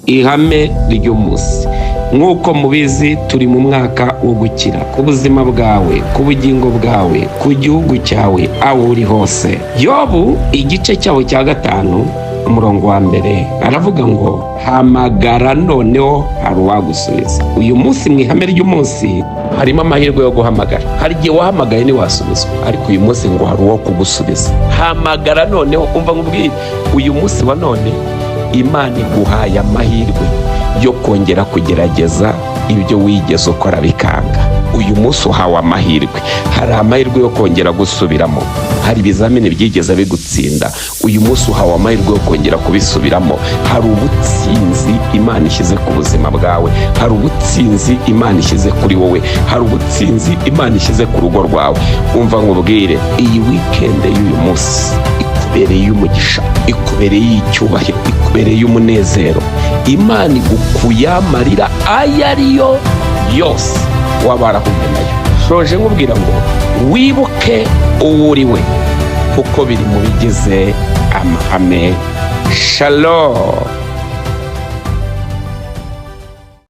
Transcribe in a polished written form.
Ihame ry'umunsi, nk'uko mubizi, turi mu mwaka wo gukira ku buzima bwawe, ku bugingo bwawe, ku gihugu cyawe, aho uri hose. Yobu igice cyawo cya 5, umurongo wa 1, aravuga ngo: "Hamagara noneho hari uwagusubiza." Uyu munsi mu ihame ry'umunsi harimo amahirwe yo guhamagara. Hari igihe wahamagaye ntiwasubizwa, ariko uyu munsi ngo hari uwo kugusubiza. Hamagara noneho. Umva nkubwire, uyu munsi wa none Imana iguhaye amahirwe yo kongera kugerageza ibyo wigeze ukora bikanga. Uyu munsi uhawe amahirwe, hari amahirwe yo kongera gusubiramo. Hari ibizamini byigeze bigutsinda, uyu munsi uhawe amahirwe yo kongera kubisubiramo. Hari ubutsinzi Imana ishyize ku buzima bwawe, hari ubutsinzi Imana ishyize kuri wowe, hari ubutsinzi Imana ishyize ku rugo rwawe. Umva nkubwire, iyi weekend y'uyu munsi ikubereye umugisha, ikubereye icyubahiro, ikubereye umunezero. Imana igukuye amarira ayo ariyo yose waba warahuye nayo. Shoje nkubwira ngo wibuke uwo uri we, kuko biri mu bigize amahame. Shalom.